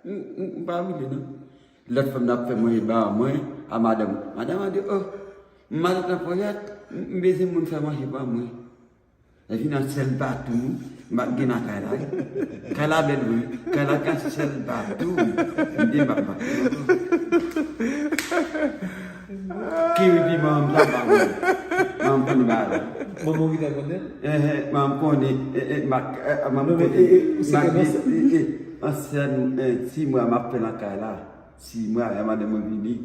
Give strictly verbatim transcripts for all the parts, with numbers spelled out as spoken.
M, m, m pa vle non. Lòt fanm nan ap fè manje ba mwen, a madanm. Madanm an di, oh, m matant nan ponyèt, m, m bezwen moun fè manje ba mwen. Epi nan sèl batou, m ap gen nan kay la. Kay la bèl wi, kay la gen sèl batou. M di m ap bat. Ki wi pi manman m sa ba mwen. Manman m konnen ba la. Manman w gentan konnen? Enhen, manman m konnen. Eh, eh, m ak, eh, manman m konnen. M ak di, eh, eh, ansèn, eh, sis mwa m ap fè nan kay la. Sis mwa, eh, madanm mwen vini.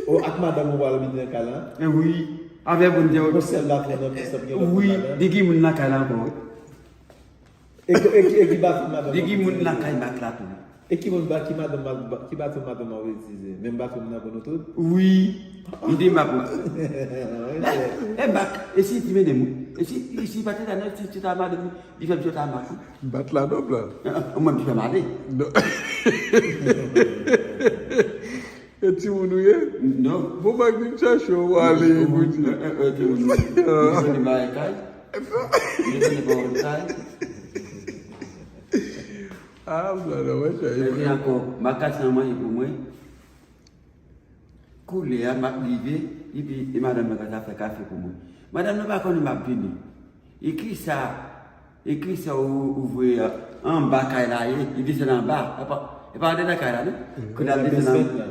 O, ak madanm ou pral abite nan kay la? E wi. Avè moun te. Bon, sèl la fè nan pis ap gen lòt moun ladan. Wi, di ki moun nan kay la ankò wi. E ki, e ki, e ki baton madanm? Di ki moun nan kay bat la tou. E ki moun ba, ki madanm, ba, ki baton madanm an itilize? Menm baton nan pou nou tout? Wi. M di m ap. E, e bak, e si ti mennen moun? E si, e si pa te la non, si ti ta madanm, li fè m sot a bak. Bat la non blan. Mwen m ti fè m ale. Non. E timoun ou ye? Non. Bon, m ak vin chache w ale pou di. E, e, e, timoun ou ye? Li konn bay kay? Li konn bay kay? Ah, m la nan mwen chache. Epi ankò, m ak kay sa manje pou mwen. Koulè a, m ap rive, epi e madanm nan ka ta fè kafe pou mwen. Madanm nan pa konnen m ap vini. E kisa, e kisa ou, ou voye anba kay la ye? Li desann anba. E pa, e pa anndan kay la, non? Koulè a desann anba.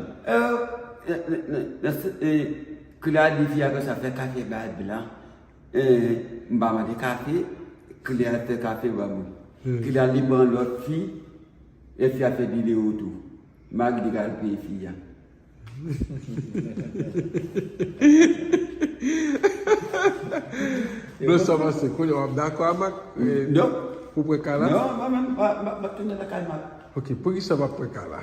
Koulè a di fi a konsa fè kafe bay blan. Eh, m pa mande kafe, kle a fè kafe ba mwen. Kle a li ban lòt fi, e fi a fè videyo tou. M ak li k al peye fi a. Non, sa pase, kounye a w ap dakò a Mak, eh, pou pran kay la? Non, mwen menm, m ap tounen lakay Mak. Ok, poukisa w ap pran kay la?